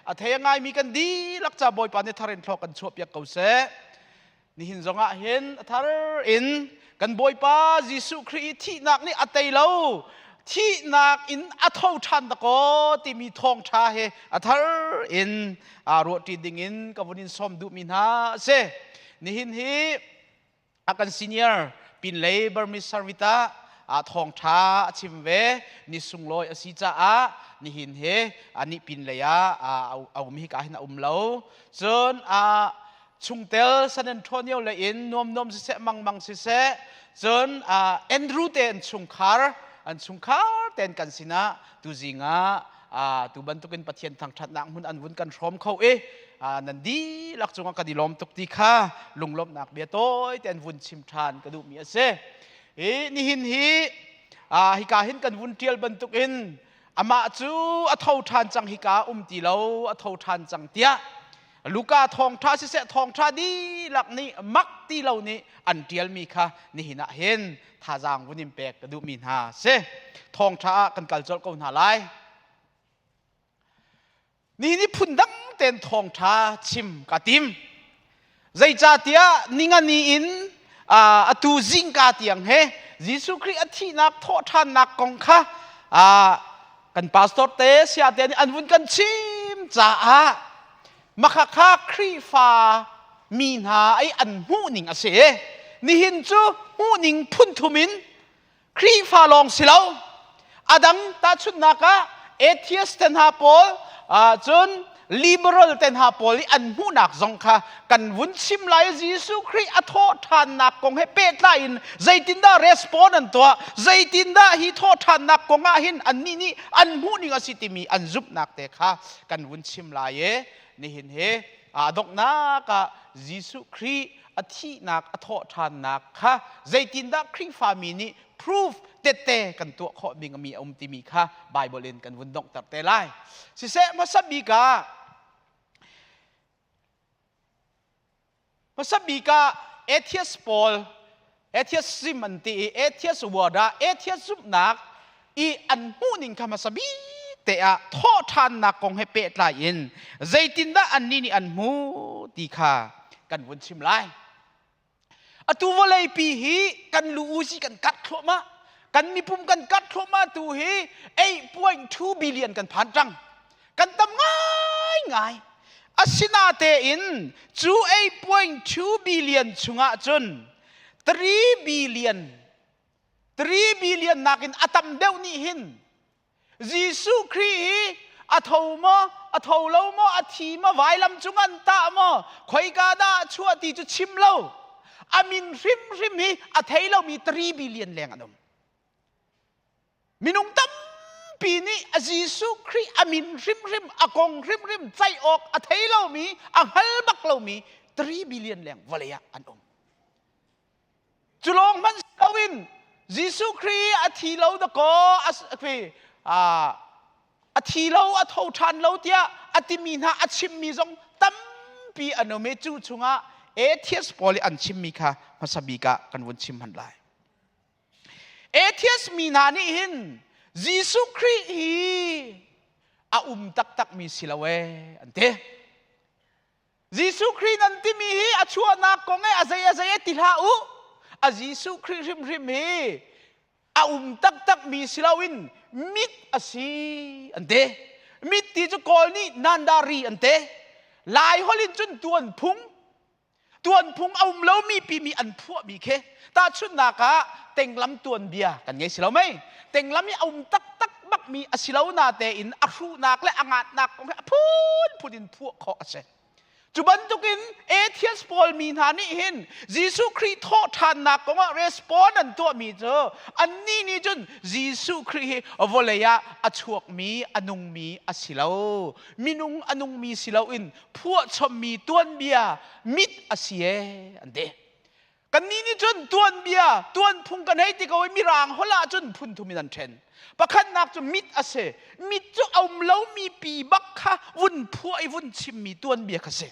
A thei a ngaimi kan dihlak ca Bawipa nih thar in thlawk kan chuah piak ko seh. Nihin zongah hin a thar in kan Bawipa Jesuh Khrih i thihnak nih a tei lo thihnak in a tho ṭhan dakaw timi thawngṭha he a thar in aa ruahṭi dingin ka vun in sawm duhmi hna a si. Nihin hi a kan senior pinlei Burmese Service ah thawngṭha a chim ve ni sunglawi a si caah nihin hi anih pinlei ah a um hi ka hin a um lo. Cun chungtel San Antonio le in nuamnuam siseh mangmang siseh cun Andrew te an chungkhar an chungkhar ten kan sinah tuzing ah tu bantukin Pathian thangṭhatnak hmun an vun kan hrawm kho i nan dihlak cungah kan i lawm tuk ti kha lunglawmhnak bia tawi te an vun chim ṭhan ka duhmi a si. Hi nihin hi hika hin kan vun ṭial bantukin amah cu a tho ṭhan cang hika um ti lo a tho ṭhan cang tiah Luka thawngṭha siseh thawngṭha dihlak nih mak ti lo nih an ṭialmi kha nihin ah hin thazaang vun in pek ka duhmi hna si. Thawngṭha ah kan kal colh ko hna lai. Ni ni phundang tein thawngṭha chim ka tim. Zeicahtiah ningani in atu zingka tiang he Jesuh Khrih a thihnak thawhṭhannak kong kha kan pastor te sia te nih an vun kan chim caah makhakha Khrihfa mi hna ai an hmuhning a si. Nihin cu hmuhning phunthum in Khrihfa lawng si lo adang tahchunhnak ah atheist te hna pawl cun liberal te hna pawl i an hmuhnak zong kha kan vun chim lai. Jesuh Khrih a thawhṭhannak kong he pehtlai in zeitindah respond an tuah, zeitindah hi thawhṭhannak kong ah hin annih nih an hmuhning a si timi an zumhnak te kha kan vun chim lai i nihin hi a donghnak ah Jesuh Khrih a thihnak a thawhṭhannak kha zeitindah Khrihfami nih proof tette kan tuah khawh ding mi a um timi kha Bible in kan vun donghter te lai. Siseh hmasa bik ah hmasa bik ah atheist pawl atheism an ti i atheist word ah atheist zumhnak i an hmuhning kha hmasa bik te ah thawhṭhannak kong he pehtlai in zeitindah annih nih an hmuh ti kha kan vun chim lai. Atu vawleipi hi kan lu usi kan kat thluahmah. Kan mipum kan kat thluahmah tu hi 8.2 billion kan phan cang. Kan tam ngaingai. Asinatein cu 8.2 billion chungah cun 3 billion 3 billion nakin a tam deuh nih hin Jesuh Khrih hi a tho maw, a tho lo maw, a thi maw, vailam cung an tah maw, khoika dah a chuah ti cu chim lo. A min hrimhrim hi a thei lomi 3 billion leng an um. Minung tampi nih a Jesuh Khrih a min hrimhrim, a kong hrimhrim caih awk a thei lomi, a hngal bak lomi 3 billion leng vawlei ah an um. Cu lawng hmanh si loin Jesuh Khrih a thi lo dakaw a thi lo a tho ṭhan lo tiah a timi hna a chimmi zong tampi an um i cu chungah atheist pawl i an chimmi kha hmasa bik ah kan vun chim hmanh lai. Atheist mi hna nih hin Jesuh Khrih hi a um taktakmi si lo ee an ti. Jesuh Khrih nan timi hi a chuahnak kong e a zei a zei e ti hlah u. A Jesuh Khrih hrimhrim hi a um taktakmi si loin mit a si an ti. Mit ti cu Kawl nih nandari an ti. Lai holh in cun tuanphung tuanphung a um lomi pimi an phuahmi khi tahchunhnak ah tenglam tuanbia kan ngei si lo mei tenglam i a um taktak bakmi a si lo na tein a hruhnak le a ngatnak kong hi a phunphun in phuah khawh a si. Cu bantukin atheist pawl mi hna nih hin Jesuh Khrih thawhṭhannak kongah respond an tuahmi cu annih nih cun Jesuh Khrih hi vawlei ah a chuakmi a nungmi a si lo minung a nungmi si loin phuahchommi tuanbia mit a si ee an ti. Kannih nih cun tuanbia tuanphung kan hei ti ko i mirang holh ah cun phun thum in an ṭhen. Pakhatnak cu mit a si. Mit cu a um lomi pi bak kha vun phuah i vun chimmi tuanbia kha si.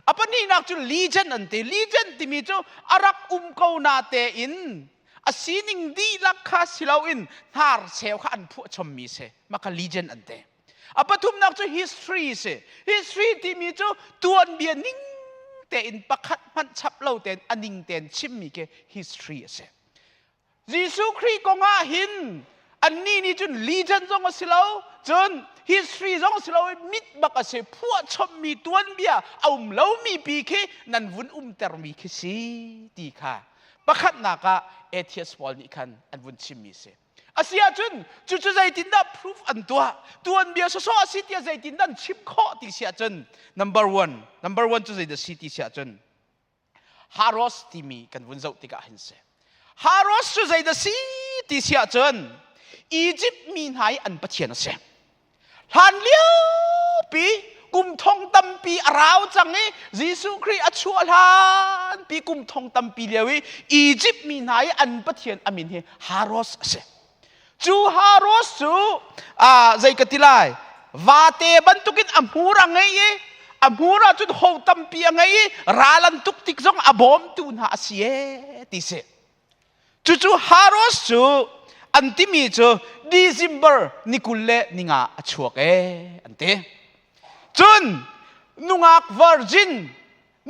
A pahnihnak cu legend an ti. Legend timi cu a rak um ko na tein a sining dihlak kha si loin hnar cheu kha an phuah chommi si. Mah kha legend an ti. A pathumnak cu history si. History timi cu tuanbia ning tein pakhat hmanh chap lo tein a ning tein chimmi khi history a si. Jesuh Khrih kong ah hin annih nih cun legend zong a si lo, cun history zong a si lo i mit bak a si phuahchommi tuanbia a um lomi pi khi nan vun umtermi khi si ti kha pakhatnak ah atheist pawl nih khan an vun chimmi si. Asi ahcun cucu zeitindah proof an tuah tuanbia sawsawh a si tiah zeitindah an chim khawh ti si ahcun number one cu zeidah si ti si ahcun Haros timi kan vun zoh tikah hin si. Haros cu zeidah si ti si ahcun Egypt mi hna i an pathian a si. Hlan liopi kum thong tampi a rau cang i Jesuh Khrih a chuah hlan pi kum thong tampi lio i Egypt mi hna i an pathian a min hi Haros a si. Cu Haros cu zei ka ti lai vate bantukin a hmur a ngei i a hmur ah cun ho tampi a ngei i ral an tuk tik zong a bawmtu hna a si ee ti si. Cucu Haros cu an timi cu December ni 25 a chuak ee an ti. Cun nungak virgin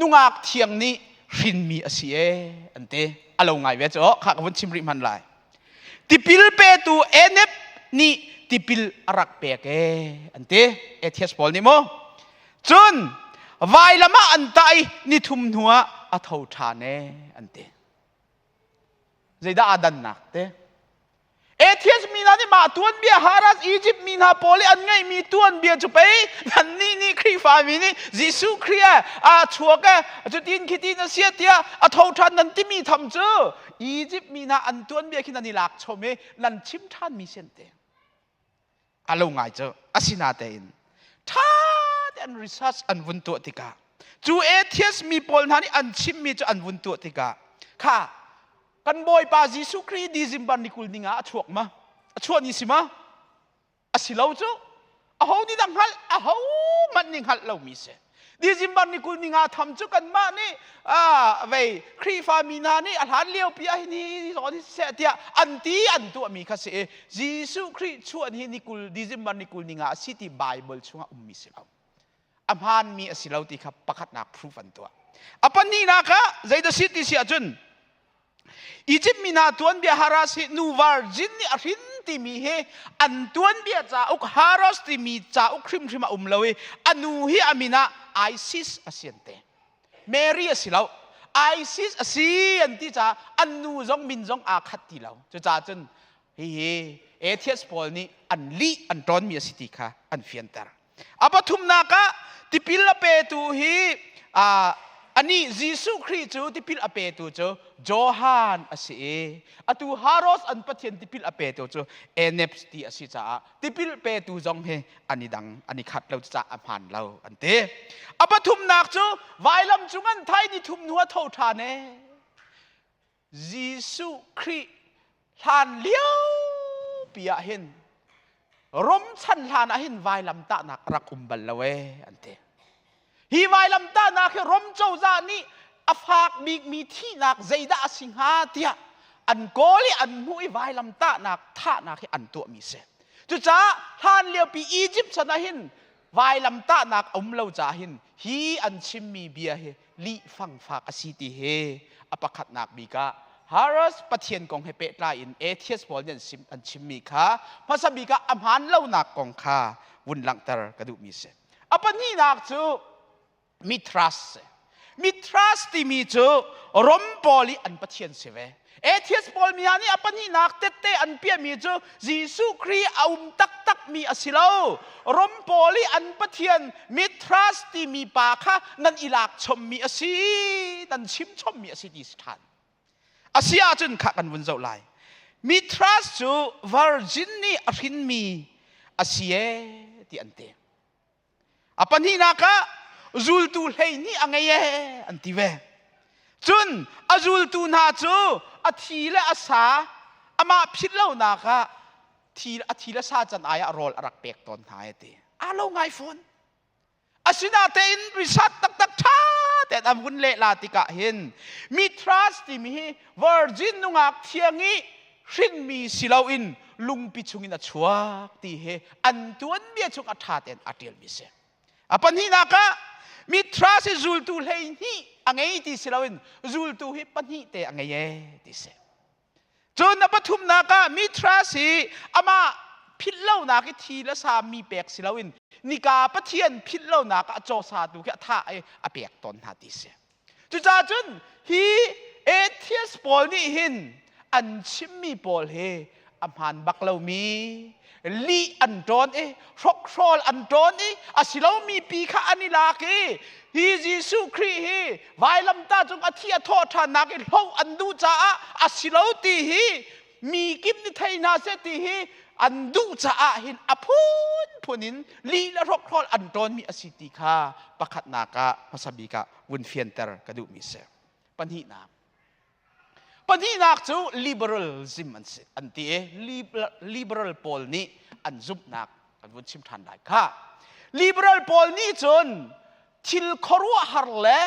nungak thiang nih hrinmi a si ee an ti. A lo ngai ve cu kha ka vun chim rih hman lai. Tipil petu Enep nih tipil a rak pek ee an ti. Atheist pawl nih mu. Cun vailam ah an tah i nithum hnu ah a tho ṭhan ee an ti. Zeidah aa dannak te? Atheist mi hna nih mah tuanbia Haras Egypt mi hna pawl i an ngeihmi tuanbia cu pei nannih nih Khrihfa mi nih Jesuh Khrih a chuak e cutin khitin a sia tiah a tho ṭhan nan timi tham cu Egypt mi hna an tuanbia khi nan i lak chom i nan chim ṭhanmi si an ti. A lo ngai cu asinatein ṭha te an research an vun tuah tikah cu atheist mi pawl hna nih an chimmi cu an vun tuah tikah kha kan Bawipa Jesuh Khrih December ni 20 ninga a chuak ma a chuah ni si ma a si lo cu aho nih dah hngalh aho hmanh nih hngalh lomi si December ni 25 tham cu kanmah nih vei Khrihfa mi hna nih a hlan lio pi ah hi zawn hi seh tiah an ti an tuahmi kha si i Jesuh Khrih chuan hi ni 20 December ni 25 a si ti Bible chungah ummi si lo. A hmaanmi a si lo ti kha pakhatnak proof an tuah. A pahnihnak ah zeidah si ti si ahcun Egypt mi hna tuanbia Haras hi nu virgin nih a hrin timi hi an tuanbia cauk Haras timi cauk hrimhrim a um lo i a nu hi a min ah Isis a si an ti. Mary a si lo. Isis a si an ti caah an nu zong min zong aa khat ti lo. Cucaah cun hihi atheist pawl nih an lih an ṭawnmi a si ti kha an fianter. A pathumnak ah tipil a petu hi anih Jesuh Khrih cu tipil a petu cu Johan a si i atu Haros an Pathian tipil a petu cu Eneps ti a si caah tipil petu zong hi an i dang an i khat lo caah a hmaan lo an ti. A pathumnak cu vailam cung an thai ni thum hnu a tho ṭhan ee. Jesuh Khrih hlan lio pi ah hin Rom chan hlan ah hin vailamtahnak a rak um bal lo ee an ti. Hi vailamtahnak hi Rom cozah nih a fak bikmi thihnak zeidah a si hnga tiah an kawl i an hmuh i vailamtahnak thahnak hi an tuahmi si. Cucaah hlan liopi Egypt chan ah hin vailamtahnak a um lo caah hin hi an chimmi bia hi lih fangfak a si ti hi a pakhatnak bik ah Haras Pathian kong he pehtlai in atheist pawl nih an chimmi kha hmasa bik ah a hmaan lonak kong kha vun langhter ka duhmi si. A pahnihnak cu Mithras. Mithras timi cu Rom pawl i an pathian si ve. Atheist pawl mi nih a pahnihnak tette an piahmi cu Jesuh Khrih a um taktakmi a si lo. Rom pawl i an pathian Mithras timi pa kha nan i lak chommi a si, nan chim chommi a si ti si ṭhan. A si ahcun kha kan vun zoh lai. Mithras cu virgin nih a hrinmi a si ee ti an ti. A pahnihnak ah zultu 12 a ngei ee an ti ve. Cun a zultu hna cu a thi le a sa amah phit lonak ah thi a thi le sa can ai ah rawl a rak pek tawn hna e ti. Aa lo ngai fawn. Asinatein research taktak ṭha tein an vun leh la tikah hin Mithras timi hi virgin nungak thiang i hrinmi si loin lungpi chungin a chuak ti hi an tuanbia chung a ṭha tein a ṭialmi si. A pahnihnak ah Mithras hi zultu 12 a ngei ti si loin zultu hi pahnih te a ngei ee ti si. Cun a pathumnak ah Mithras hi amah philhlonak i thi le sa mi pek si loin nika Pathian philhlonak ah cawsa tu khi a thah i a pek tawn hna ti si. Cucaah cun hi atheist pawl nih hin an chimmi pawl hi a hmaan bak lomi lih an ṭawn i hrokhrawl an ṭawn i a si lomi pi kha an i lak i hi Jesuh Khrih hi vailamtah cung a thi a thawh ṭhannak i hloh an duh caah a si lo ti hi mi kip nih thei hna seh ti hi an duh caah hin a phunphun in lih le hrokhrawl an ṭawnmi a si ti kha pakhatnak ah hmasa bik ah vun fianter ka duhmi si. Pahnihnak. Pahnihnak cu liberalism an si an ti i liberal pawl nih an zumhnak kan vun chim ṭhan lai kha. Liberal pawl nih cun thil khuaruahhar le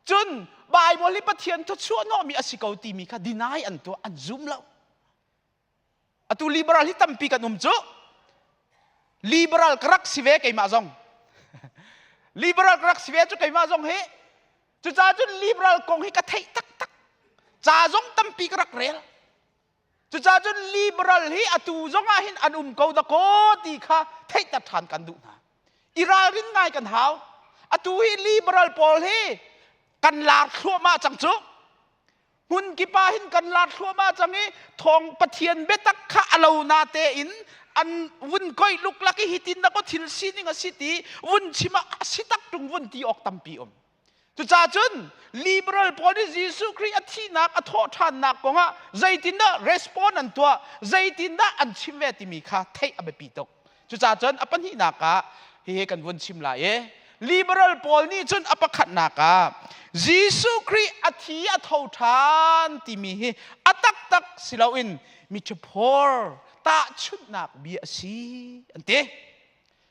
cun Bible hi Pathian thuchuah hnawhmi a si ko timi kha deny an tuah an zum lo. Atu liberal hi tampi kan um cu. Liberal ka rak si ve keimah zong. Liberal ka rak si ve cu keimah zong hi. Cucaah cun liberal kong hi ka theih taktak. Ca zong tampi ka rak rel. Cucaah cun liberal hi atu zong ah hin an um ko dakaw ti kha theihter ṭhan kan duh hna. I ralrin ngai kan hau. Atu hi liberal pawl hi kan lar thluahmah cang cu. Hmun kip ah hin kan lar thluahmah cang i thawng Pathian biatak kha a lo na tein an vun koih luklak i hitin na ko thil sining a si ti vun chim ah a si tak ṭung vun ti awk tampi um. Cucaah cun liberal pawl nih Jesuh Khrih a thihnak a thawhṭhannak kongah zeitindah respond an tuah, zeitindah an chim ve timi kha theih a biapi tuk. Cucaah cun a pahnihnak ah hihi kan vun chim lai i liberal pawl nih cun a pakhatnak ah Jesuh Khrih a thi a tho ṭhan timi hi a taktak si loin metaphor tahchunhnak bia a si an ti.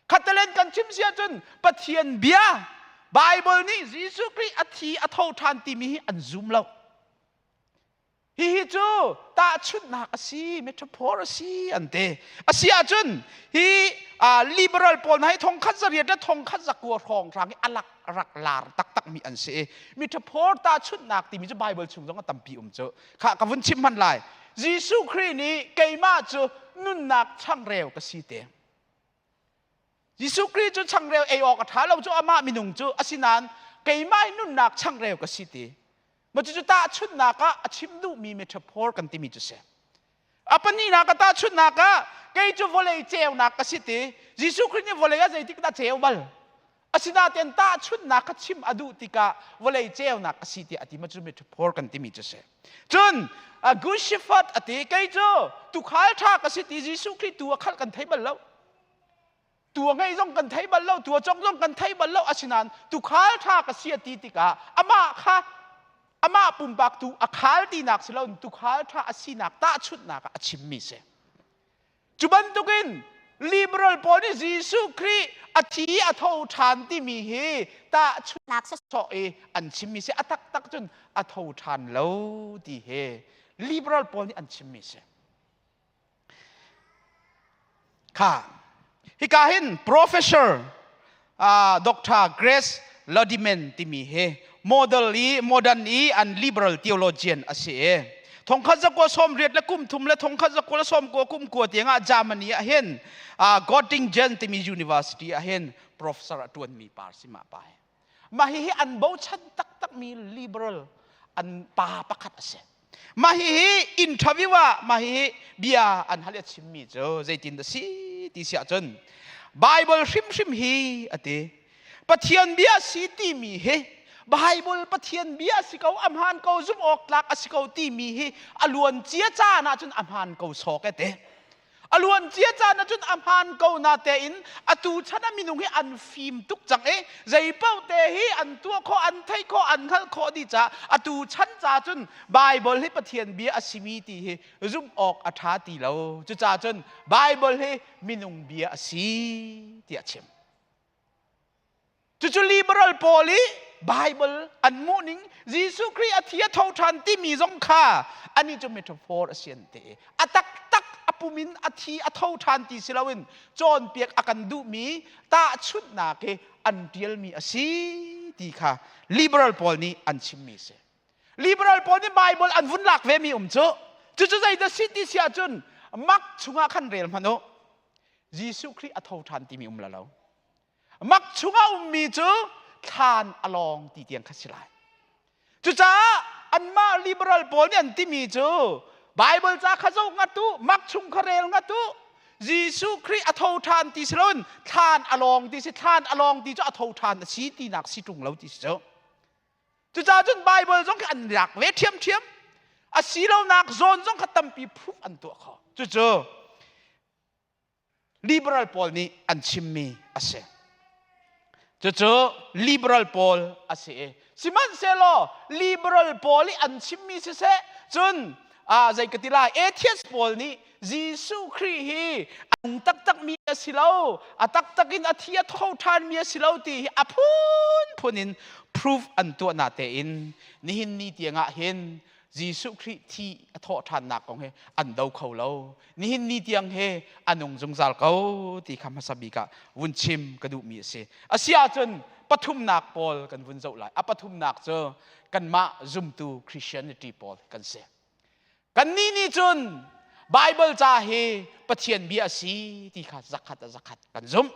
Khatelen kan chim si ahcun Pathian bia Bible nih Jesuh Khrih a thi a tho ṭhan timi hi an zum lo. Hihi cu tahchunhnak a si, metaphor a si an ti. A si ahcun hi liberal pawl hna hi thongkhat zariat le thongkhat zakua hrawng hrang hi alak rak lar taktak mi an si i metaphor tahchunhnak timi cu Bible chung zong a tampi um cu. Kha ka vun chim hman lai. Jesuh Khrih nih keimah cu nunnak changreu ka si te. Jesuh Khrih cu changreu ei awk a ṭha lo cu amah minung cu asinain keimah i nunnak changreu ka si ti. Ma cucu tahchunhnak ah a chim duhmi metaphor kan timi cu si. A pahnihnak a tahchunhnak ah kei cu vawlei ceunak ka si ti. Jesuh Khrih nih vawlei ah zeitik dah ceu bal? Asinain tahchunhnak kha chim a duh tikah vawlei ceunak a si tiah a ti ma cu metaphor kan timi cu si. Cun Good Shepherd a ti kei cu tukhal ṭha ka si ti Jesuh Khrih tu a khalh kan thei bal lo. Tu a ngei zong kan thei bal lo, tu a cong zong kan thei bal lo. Asinain tukhal ṭha ka si a ti tikah amah kha amah pumpak tu a khal tinak si loin tukhal ṭha a sinak tahchunhnak ah a chimmi si. Cu bantukin liberal pawl nih Jesuh Khrih a thi a tho ṭhan timi hi tahchunhnak sawsawh i an chimmi si. A taktak cun a tho ṭhan lo ti hi liberal pawl nih an chimmi si. Kha hika hin professor Dr. Grace Lodiman timi hi model i modern i an liberal theologian a si i thongkhat zakua sawm riat le kum thum le thongkhat zakua le sawm kua kum kua tiangah Germany ah hin Göttingen timi university ah hin professor a tuanmi pa si mah pa hi mah hihi an bochan taktakmi liberal an pa pakhat a si mah hihi interview ah mah hihi bia an hal i a chimmi cu zeitin dah si ti si ahcun Bible hrimhrim hi a ti Pathian bia si timi hi Bible Pathian bia si ko a hmaan ko zumh awk tlak a si ko timi hi a luan cia caan ahcun a hmaan ko sawk e te A luan cia caan ahcun a hmaan ko na tein atu chan ah minung hi an fim tuk cang i zeipaoh te hi an tuah khawh, an theih khawh, an hngalh khawh dih caah atu chan ca cun Bible hi Pathian bia a simi ti hi zumh awk a ṭha ti lo. Cucaah cun Bible hi minung bia a si tiah a chim. Cucu liberal pawl i Bible an hmuhning Jesuh Khrih a thi a tho ṭhan timi zong kha ani cu metaphor a si an ti. A taktak a pum in a thi a tho ṭhan ti si loin cawnpiak a kan duhmi tahchunhnak hi an ṭialmi a si ti kha liberal pawl nih an chimmi a si. Liberal pawl nih Bible an vun lak vemi um cu. Cucu zeidah si ti si ahcun mak chungah khan rel hmanh u. Jesuh Khrih a tho ṭhan timi um la lo. Mak chungah ummi cu thlan a lawng ti tiang kha si lai. Cucaah anmah liberal pawl nih an timi cu Bible ca kha zoh ngat u, mak chung kha rel ngat u. Jesuh Khrih a tho ṭhan ti si loin thlan a lawng ti si, thlan a lawng ti cu a tho ṭhan a si tinak si ṭung lo ti si cu. Cucaah cun Bible zong khi an lak ve ṭhiamṭhiam. A si lonak zawn zong kha tampi proof an tuah kho. Cucu liberal pawl nih an chimmi a si. Cucu liberal pawl a si i sihmanhsehlaw liberal pawl i an chimmi siseh cun zei ka ti lai atheist pawl nih Jesuh Khrih hi a nung taktakmi a si lo a taktak in a thi a tho ṭhanmi a si lo ti hi a phunphun in proof an tuah na tein nihin ni tiangah hin Jesuh Khrih thi a thawh ṭhannak kong hi an do kho lo. Nihin ni tiang he a nung zungzal ko ti kha hmasa bik ah vun chim ka duhmi a si. A si ahcun pathumnak pawl kan vun zoh lai. A pathumnak cu kanmah zumtu Christianity pawl kan si. Kannih nih cun Bible ca hi Pathian bia a si ti kha zakhat a zakhat kan zumh.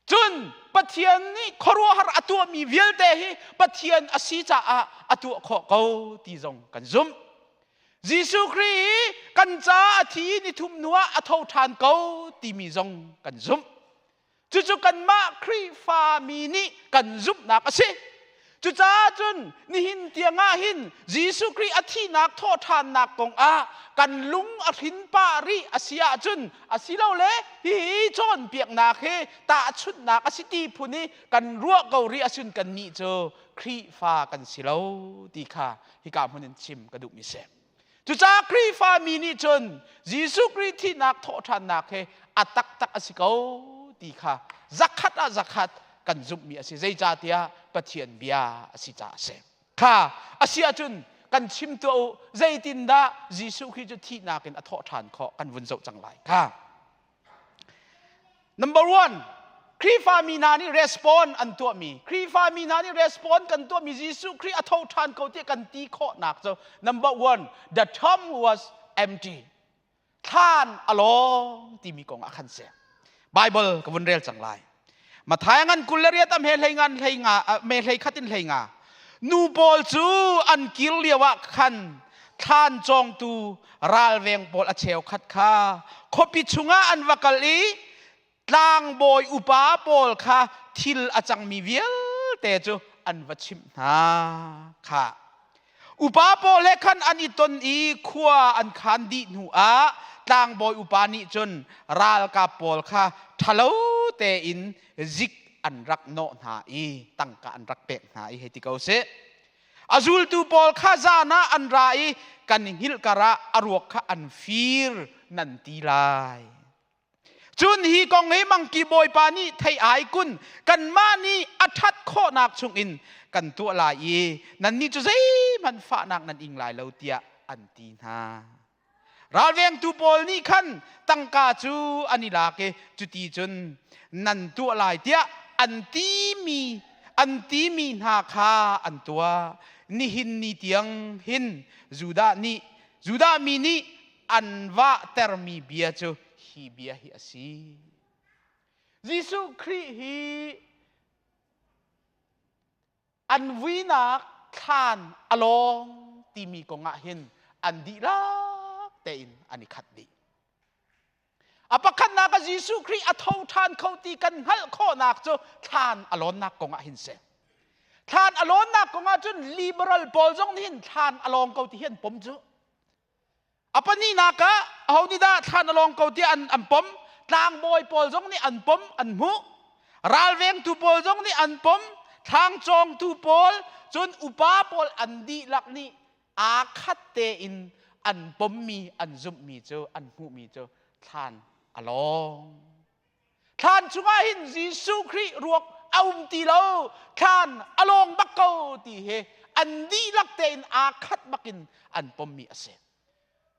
Cun Pathian nih khuaruahhar a tuahmi vialte hi Pathian a si caah a tuah khawh ko ti zong kan zumh. Jesuh Khrih hi kan caah a thi i nithum hnuah a tho ṭhan ko timi zong kan zumh. Cucu kanmah Khrihfa mi nih kan zumhnak a si. Cucaah cun nihin tiangah hin Jesuh Khrih a thihnak thawhṭhannak kongah kan lung a hrin pah rih a si ahcun asilole hihi cawnpiaknak hi tahchunhnak a si ti phun i kan ruah ko rih ahcun kannih cu Khrihfa kan si lo ti kha hika hmun in chim ka duhmi si. Cucaah Khrihfa mi nih cun Jesuh Khrih thihnak thawhṭhannak hi a taktak a si ko ti kha zakhat ah zakhat kan zumhmi a si. Zeicahtiah Pathian bia a si caah a si. Kha a si ahcun kan chim tuah u zeitindah Jesuh Khrih cu thihnak in a thawhṭhan khawh kan vun zoh cang lai kha. Number one, Khrihfa mi hna nih respond an tuahmi, Khrihfa mi hna nih respond kan tuahmi Jesuh Khrih a tho ṭhan ko tiah kan ti khawhnak cu number one, the tomb was empty. Thlan a lawng timi kong ah khan si. Bible ka vun rel cang lai. Matthai ngan 28 a me hlei ngan hlei nga me hlei khat in hlei nga. Nu pawl cu an kir lio ah khan thlan cawngtu ralveng pawl a cheukhat kha khuapi chungah an va kal i tlangbawi upa pawl kha thil a cangmi vialte cu an va chimh hna kha upa pawl he khan an i ton i khua an khan dih hnu ah tlangbawi upa nih cun ralkap pawl kha ṭhalo tein zik an rak nawh hna i tangka an rak pek hna i hei ti ko sih A zultu pawl kha zan ah an ra i kan i hngilh karah a ruak kha an fir nan ti lai. Cun hi kong hi mangki bawipa nih thei ai kun kanmah nih a ṭhat khawhnak chungin kan tuah lai i nannih cu zeihmanh fahnak nan ing lai lo tiah an ti hna. Ralvengtu pawl nih khan tangka cu an i lak i cuti cun nan tuah lai tiah an timi an timi hna kha an tuah. Nihin ni tiang hin Judah nih Judah mi nih an vahtermi bia cu hi bia hi a si. Jesuh Khrih hi An vuinak thlan a lawng timi kong ah hin an dihlak tein an i khat dih. A pakhatnak ah Jesuh Khrih a tho ṭhan kho ti kan hngalh khawhnak cu thlan a lawnnak kong ah hin si. Thlan a lawnnak kong ah cun liberal pawl zong nih hin thlan a lawng ko ti hi an pom cu. A pahnihnak ah aho nih dah thlan a lawng ko tiah an, an pom? Tlangbawi pawl zong nih an pom, an hmuh. Ralvengtu pawl zong nih an pom. Thlangcawngtu pawl, cun upa pawl an dihlak nih aa khat tein an pommi, an zumhmi cu, an hmuhmi cu thlan a lawng. Thlan chungah hin Jesuh Khrih ruak a um ti lo, thlan a lawng bak ko ti hi an dihlak tein aa khat bakin an pommi a si.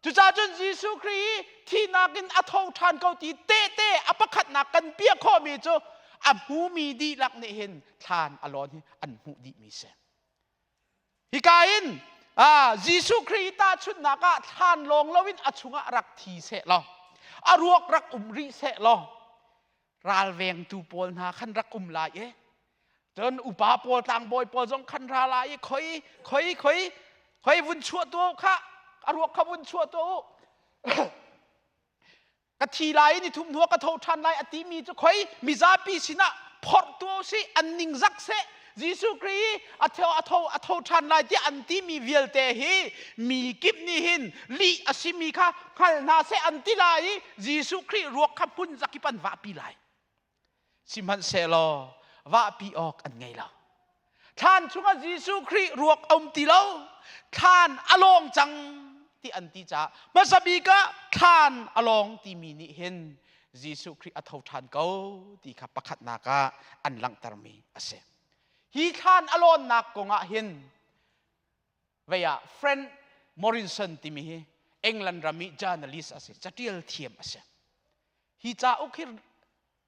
Cucaah cun Jesuh Khrih hi thihnak in a tho ṭhan ko ti tehte a pakhatnak kan piah khawhmi cu a hmumi dihlak nih hin thlan a lawn hi an hmuh dihmi si. Hika in Jesuh Khrih tahchunhnak ah thlan lawng loin a chungah rak thi seh law a ruak rak um rih seh law ralvengtu pawl hna khan rak um lai i cun upa pawl tlangbawi pawl zong khan ra lai i khoi khoi khoi khoi vun chuah tu kha a ruak kha vun chuah tu ka thi lai i ni thum hnuah ka tho ṭhan lai a timi cu khoi mizapi sinah phorh tu si an ningzak seh Jesuh Khrih a tho a tho a tho ṭhan lai tiah an timi vialte hi mi kip nih hin lih a simi kha hngal hna seh an ti lai i Jesuh Khrih ruak kha hmun zakip an vahpi lai. Sihmanhsehlaw vahpi awk an ngei lo. Thlan chungah Jesuh Khrih ruak a um ti lo. Thlan a lawng cang ti an ti caah hmasa bik ah thlan a lawng timi nih hin Jesuh Khrih a tho ṭhan ko ti kha pakhatnak ah an langhtermi a si. Hi thlan a lawnnak kong ah hin vei ah Frank Morrison timi hi England ram i journalist a si, catial thiam a si. Hi cauk hi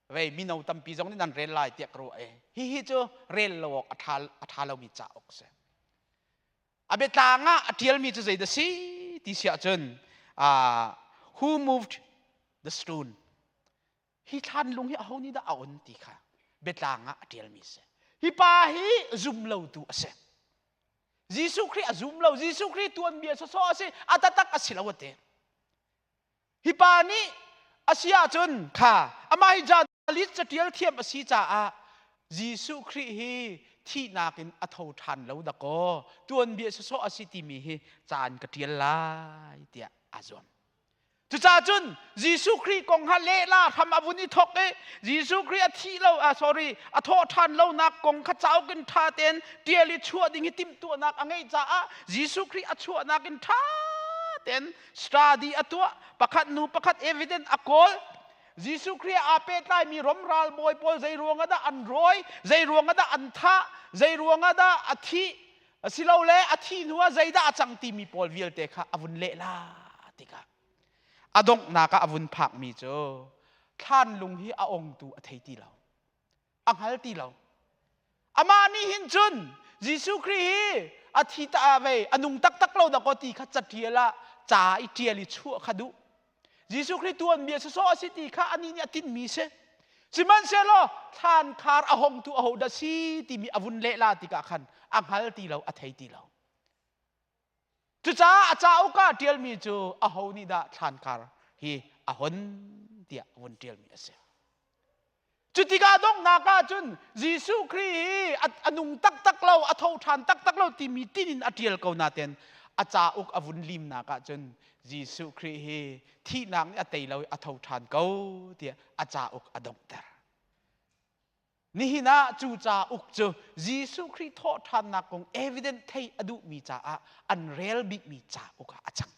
vei mino tampi zong nih nan rel lai tiah ka ruah i hihi cu rel lo awk a ṭha, a ṭha lomi cauk a si. A biatlang ah a ṭialmi cu zeidah si ti si ahcun uh, who moved the stone hi thlan lung hi aho nih dah a on ti kha biatlang ah a ṭialmi si. Hi pa hi zum lotu a si. Jesuh Khrih a zum lo. Jesuh Khrih tuanbia sawsawh a si. A taktak a si lo a ti. Hi pa nih a si ahcun kha amah hi journalist catial thiam a si caah Jesuh Khrih hi thihnak in a tho ṭhan lo dakaw tuanbia sawsawh a si timi hi ca in ka ṭial lai tiah aa zuam. Cucaah cun Jesuh Khrih kong kha lehla hram a vun i thawk i Jesuh Khrih a thih lo ah sorry a thawh ṭhan lonak kong kha cauk in ṭha tein ṭial i chuah ding hi timhtuahnak a ngeih caah Jesuh Khrih a chuahnak in ṭha tein study a tuah pakhat nu pakhat evidence a kawl Jesuh Khrih aa pehtlaimi Rom ralbawi pawl zei ruangah dah an rawi zei ruangah dah an thah zei ruangah dah a thih asilole a thih hnu ah zeidah a cang timi pawl vialte kha a vun lehla tikah a donghnak ah a vun phakmi cu thlanlung hi a ongtu a thei ti lo a hngal ti lo amah nih hin cun Jesuh Khrih hi a thi ta ve a nung taktak lo dah kaw ti kha catial ah ca i ṭial i chuah kha duh Jesuh Khrih tuanbia sawsawh a si ti kha anih nih a tinhmi si sihmanhsehlaw thlan khar a hongtu aho dah si timi a vun lehla tikah khan a hngal ti lo a thei ti lo Cucaah a cauk ah ṭialmi cu aho nih dah thlankar hi a hon tiah a vun ṭialmi a si. Cu tikah donghnak ah cun Jesuh Khrih hi a nung taktak lo, a tho ṭhan taktak lo timi tin in a ṭial ko nain a cauk a vun limnak ah cun Jesuh Khrih hi thihnak nih a tei lo i a tho ṭhan ko tiah a cauk a donghter. Nihin ah cu cauk cu Jesuh Khrih thawhṭhannak kong evidence thei a duhmi caah an rel bikmi cauk ah a cang.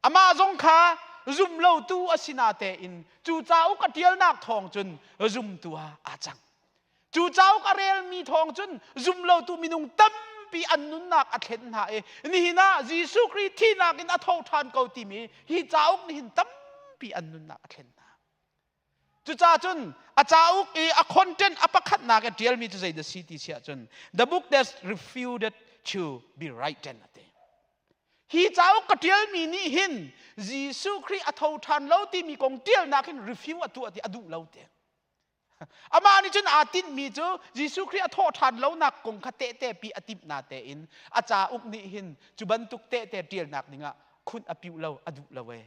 Amah zong kha zumlotu a si natein cu cauk a ṭialnak thawng cun zumtu ah aa cang. Cu cauk a relmi thawng cun zumlotu minung tampi an nunnak a thlen hna i nihin ah Jesuh Khrih thihnak in a tho ṭhan ko timi hi cauk nihin tampi an nunnak a thlen hna. Cucaah cun a cauk i a content a pakhatnak i ṭialmi cu zeidah si ti si ahcun the book that refuted to be written a ti. Hi cauk ka ṭialmi nih hin Jesuh Khrih a tho ṭhan lo timi kong ṭialnak hin refuse a tuah ti a duh lo ti. Amah nih cun aa tinhmi cu Jesuh Khrih a thawh ṭhan lonak kong kha tehte pi a timh na tein a cauk nih hin cu bantuk tehte ṭialnak dingah khunh a piuh lo a duh lo ee.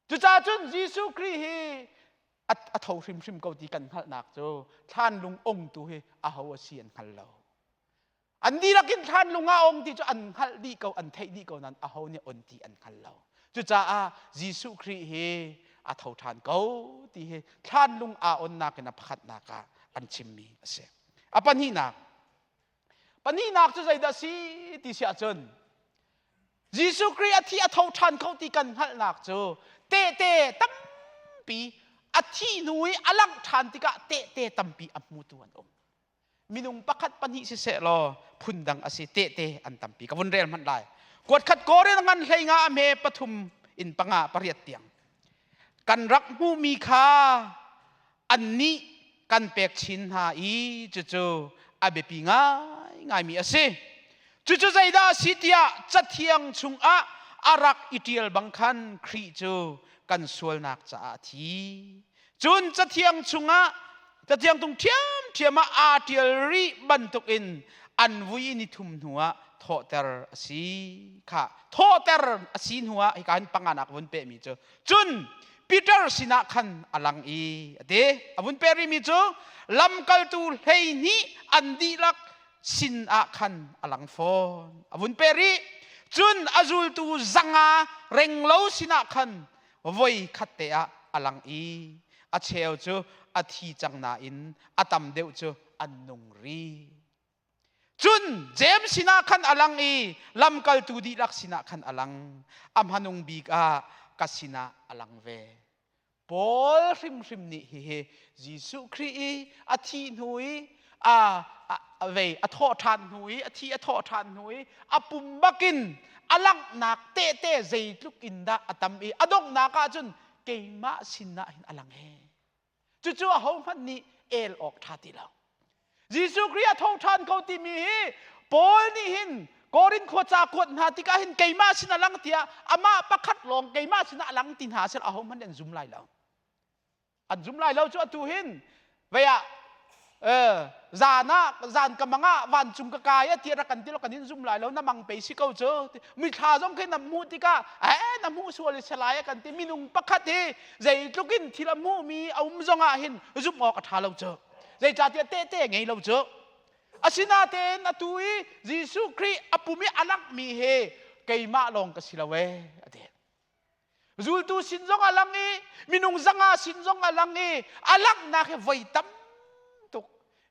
Cucaah cun Jesuh Khrih hi a tho hrimhrim ko ti kan hngalhnak cu thlanlung ongtu hi aho a si an hngal lo. An dihlak in thlanlung ah ong ti cu an hngalh dih ko, an theih dih ko nain aho nih on ti an hngal lo. Cucaah Jesuh Khrih hi a tho ṭhan ko ti hi thlanlung aa onnak in a pakhatnak ah an chimmi a si. A pahnihnak, pahnihnak cu zeidah a si ti si ahcun Jesuh Khrih a thi a tho ṭhan kho ti kan hngalhnak cu tehte tampi a thih hnu i a langh ṭhan tikah tehte tampi a hmutu an um. Minung pakhat pahnih siseh law phundang a si tehte an tampi. Ka vun rel hmanh lai. Kuat khat Korin ngan hlei nga a hme pathum in panga pariat tiang. Kan rak hmuhmi kha annih kan pek chin hna i cucu a biapi ngaingaimi a si. Cucu zeidah a si tiah Cathiang chungah a rak i ṭial bang khan Khrih cu kan sualnak caah a thi. Cun Cathiang chungah Cathiang tung ṭhiamṭhiam ah aa ṭial rih bantukin an vui i nithum hnuah thawhter a si kha thawhter a si hnuah hika hin panganak vun pehmi cu cun Peter sinah khan a lang i a ti a vun peh rihmi cu lamkaltu 12 an dihlak sin ah khan a lang fawn a vun peh rih cun a zultu 500 renglo sinah khan voi khat te ah a lang i a cheu cu a thi cang nain a tam deuh cu an nung rih. Cun James sinah khan a lang i lamkaltu dihlak sinah khan a lang. A hmanung bik ah ka sinah a lang ve. Paul hrimhrim nih hihi Jesuh Khrih i a thih hnu i a vei a thawh ṭhan hnu i a thi a thawh ṭhan hnu i a pum bakin a langhnak tehte zeitluk in dah a tam i a donghnak ah cun keimah sinah hin a lang he cucu ahohmanh nih el awk ṭha ti lo Jesuh Khrih a tho ṭhan ko timi hi Paul nih hin Korin khua ca kuat hna tikah hin keimah sin a lang tiah amah pakhat lawng keimah sinah a lang ti hna sel ahohmanh an zum lai lo an zum lai lo cu atu hin vei ah zan ah zan ka mang ah vancung ka kai a ti rak kan ti lo kan in zum lai lo na mang pe si ko cu mithla zong khi na hmuh tikah eh na hmuh sual i salai kan ti minung pakhat hi zeitluk in thil a hmuh mi a um zong ah hin zumh awk a ṭha lo cu zeicahtiah tehte ngei lo cu asinatein atu i Jesuh Khrih a pum i a langmi he keimah lawng ka si lo ee a ti Zultu sin zong a lang i minung 500 sin zong a lang i a langhnak hi voi tam tuk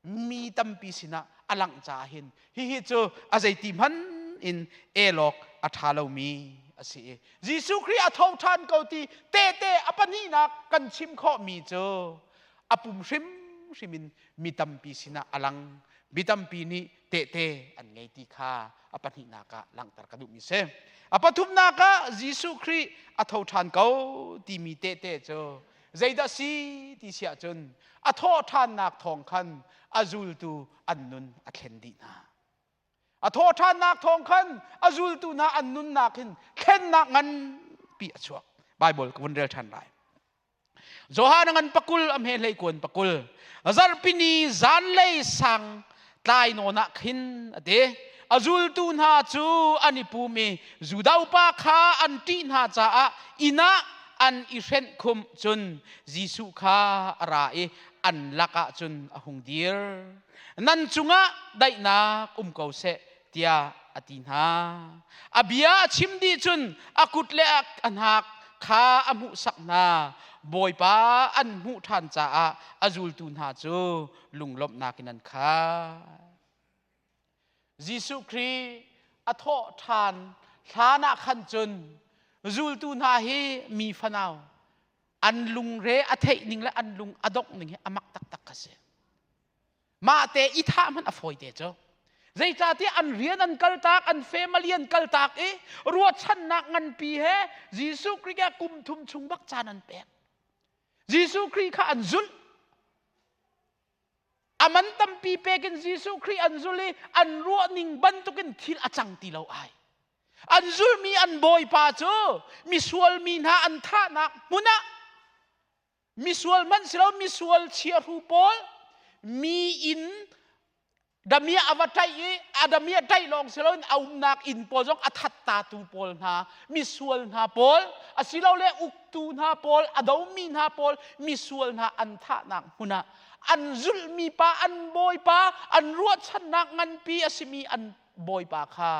mi tampi sinah a langh caah hin hihi cu a zeiti hmanh in elawk a ṭha lomi a si i Jesuh Khrih a tho ṭhan ko ti tehte a pahnihnak kan chim khawhmi cu a pum hrimhrim in mi tampi sinah a lang mi tampi nih tehte an ngei ti kha a pahnihnak ah langhter ka duhmi si. A pathumnak ah Jesuh Khrih a tho ṭhan ko timi tehte cu zeidah si ti si ahcun a thawh ṭhannak thawng khan a zultu an nun a thlen dih hna. A thawh ṭhannak thawng khan a zultu hna an nunnak hin thlennak nganpi a chuak. Bible ka vun rel ṭhan lai. Johan ngan pakul a hme hlei kuan pakul zarhpini zanlei sang tlai nawn ah khin a ti a zultu hna cu an i pum i Judah upa kha an ṭih hna caah inn ah an i hrenh khumh cun Jesuh kha a ra i an lakah cun a hung dir nan cungah daihnak um ko seh tiah a ti hna. A bia a chim dih cun a kut le a hnak kha a hmuhsak hna. Bawipa an hmuh ṭhan caah a zultu hna cu lunglawmhnak in an khat. Jesuh Khrih a thawh ṭhan hlan ah khan cun zultu hna hi mi fanau an lungre a theih ning le an lung a dongh ning hi a mak taktak kha si. Mah te i thah hmanh a fawi te cu. Zeicahtiah an rian an kaltak, an family an kaltak i ruahchannak nganpi he Jesuh Khrih ah kum thum chung bak caan an pek. Jesuh Khrih kha an zulh. A man tampi pek in Jesuh Khrih an zul i an ruahning bantukin thil a cang ti lo ai. An zulmi an bawipa cu misual mi hna an thahnak hmun ah misual hmanh si lo misual chiahru pawl mi inn damiah a va ṭaih i a damiah ṭaih lawng si loin a umnak inn pawl zong a thattatu pawl hna misual hna pawl asilole uktu hna pawl a domi hna pawl misual hna an thahnak hmun ah an zulhmi pa an bawipa an ruahchannak nganpi a simi an bawipa kha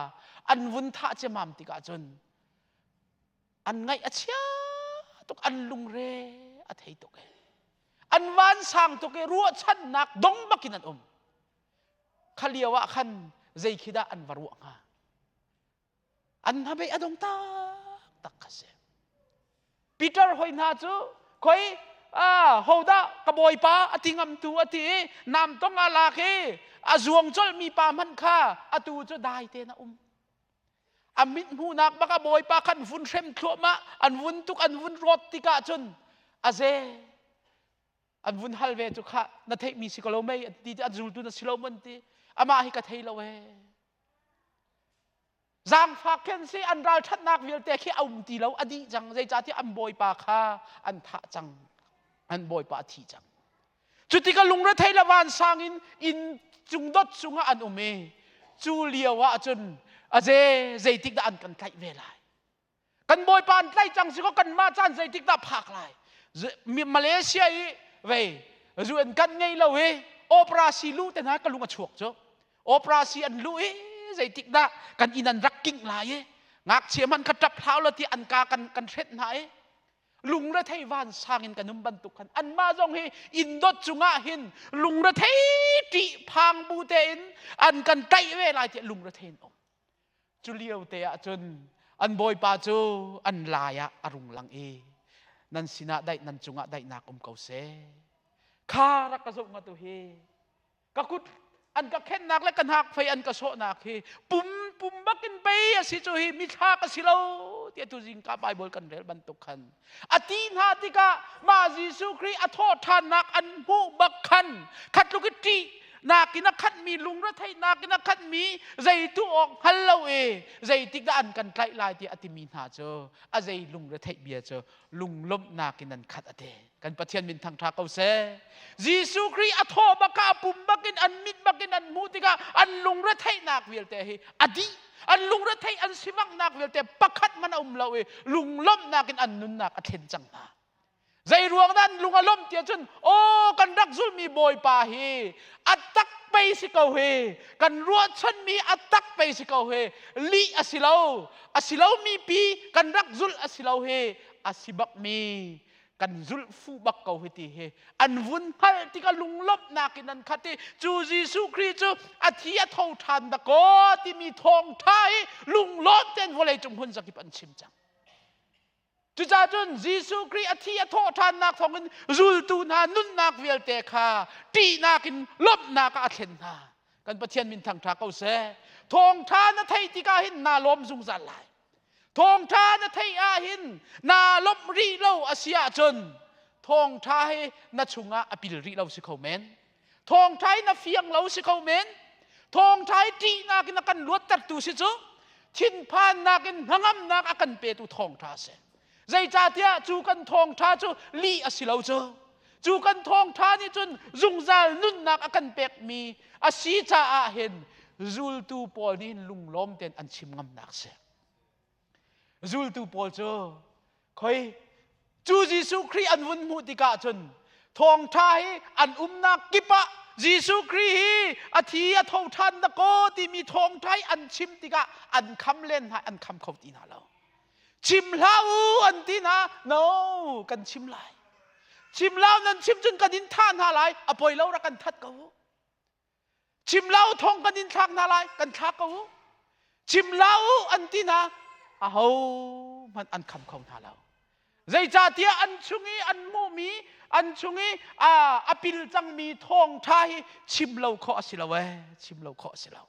an vun thah ciammam tikah cun an ngaih a chia tuk an lungre a thei tuk e an vansang tuk i ruahchannak dong bakin an um kha lio ah khan zei khi dah an va ruah hnga an hnabei a dong tak tak kha si Peter hoi hna cu khoi Ah, hodah ka bawipa a ti ngamtu a ti i nam tong a lak i a zuang colhmi pa hmanh kha atu cu dai tein a um. A mit hmuhnak bak a bawipa khan vun hrem thluahmah, an vun tuk an vun rawt tikah cun a ze an vun hal ve cu kha na theihmi si ko lo mei an ti an zultu na si lo man ti amah hi ka thei lo ee Zaangfak khin si an ralṭhatnak vialte khi a um ti lo a dih cang zeicahtiah an bawipa kha an thah cang an bawipa a thi cang cu tikah lungrethei le vansang in inn cung dot cungah an um i cu lio ah cun a ze zeitik dah an kan tlaih ve lai kan bawipa an tlaih cang si kaw kanmah caan zeitik dah phak lai Malaysia i vei zu an kan ngei lo i operasi lu te hna ka lung a chuak cu operasi an lu i zeitik dah kan inn an rak king lai i ngakchia hmanh kha ṭap hlau lo ti an ka kan kan hret hna i lungrethei vansang in kan um bantuk khan anmah zong hi inn dot cungah hin lungrethei ṭih phang bu tein an kan tlaih ve lai tiah lungrethei in um Cu lio te ah cun an bawipa cu an lai ah a rung lang i nan sinah daih nan cungah daihnak um ko seh. Kha rak ka zoh ngat u hi. Ka kut an ka khennak le ka hnak fei an ka sawhnak hi pum pum bakin pei a si cu hi mithla ka si lo tiah tu zingka Bible kan rel bantuk khan a ti hna tikah mah Jesuh Khrih a thawh ṭhannak an hmuh bak khan khatluk i ṭih nakin a khatmi lungretheihnak in a khatmi zei tu awk hngal lo i zeitik dah an kan tlaih lai tiah a timi hna cu a zei lungretheih bia cu lunglawmhnak in an khat a ti kan Pathian min thangṭha ko seh Jesuh Khrih a thawh bak ah a pum bakin an mit bakin an hmuh tikah an lungretheihnak vialte hi a dih an lungretheih an sivanghnak vialte pakhat hmanh a um lo i lunglawmhnak in an nunnak a thlen cang hna zei ruang dah an lung a lawmh tiah cun aw kan rak zulhmi bawipa hi a tak pei si ko hi kan ruahchanmi a tak pei si ko hi lih a si lo a si lomi pi kan rak zulh a si lo hi a si bakmi kan zulh fuh bak ko hi ti hi an vun hngalh tikah lunglawmhnak in an khat i cu Jesuh Khrih cu a thi a tho ṭhan dakaw timi thawngṭha hi lunglawm tein vawleicung hmun zakip an chim cang. Cucaah cun Jesuh Khrih a thi a thawh ṭhannak thawngin zultu hna nunnak vialte kha ṭihnak in lawmhnak ah a thlen hna. Kan Pathian min thangṭha ko seh. Thawngṭha na theih tikah hin naa lawm zungzal lai. Thawngṭha na theih ahhin naa lawmh rih lo a si ahcun thawngṭha hi na chungah a pil rih lo si kho men. Thawngṭha hi na fiang lo si kho men. Thawngṭha hi ṭihnak in a kan luattertu si cu thinphannak in hnangamnak a kan petu thawngṭha a si. Zeicahtiah cu kan thawngṭha cu lih a si lo cu. Cu kan thawngṭha nih cun zungzal nunnak a kan pekmi a si caah hin zultu pawl nih hin lunglawm tein an chim ngamnak a si. Zultu pawl cu khoi cu Jesuh Khrih an vun hmuh tikah cun thawngṭha hi an umnak kip ah Jesuh Khrih hi a thi a tho ṭhan dakaw timi thawngṭha hi an chim tikah an kham len hna an kham kho ti hna lo. Chim hlah u an ti hna. No, kan chim lai. Chim lo nan chim cun kan in thah hna lai. A poi lo rak kan that ko u. Chim lo thong kan in thlak hna lai. Kan thlak ko u. Chim lo an ti hna. Aho hmanh an kham kho hna lo. Zeicahtiah an chung i an hmuhmi, an chung i a pil cangmi thawngṭha hi chim lo khawh a si lo ee. Chim lo khawh a si lo.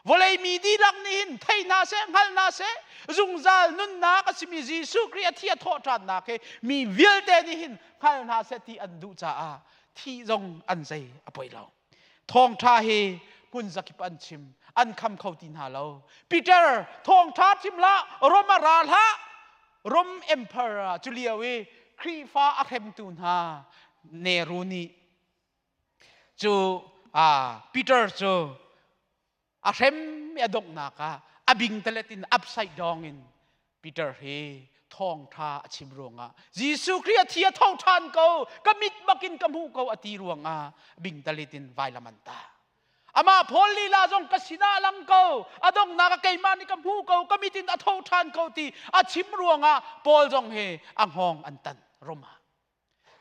Vawlei mi dihlak nih hin thei hna seh, hngal hna seh, zungzal nunnak a simi Jesuh Khrih a thi a thawh ṭhannak hi mi vialte nih hin hngal hna seh ti an duh caah thih zong an zei a poi lo. Thawngṭha hi hmun zakip an chim, an kham kho ti hna lo. Peter, thawngṭha chim hlah, Rom a ra hlah. Rom Emperor cu lio i Khrihfa a hremtu hna Nero nih cu Peter cu a hrem i a donghnak ah a bingtalet in upside down in Peter hi thawngṭha a chim ruangah Jesuh Khrih a thi a tho ṭhan ko ka mit bakin ka hmuh ko a ti ruangah bingtalet in vailam an tah amah Paul lila zong ka sinah lang ko a donghnak ah keimah nih ka hmu ko ka mit in a tho ṭhan ko ti a chim ruangah Paul zong hi a hngawng an tan Roma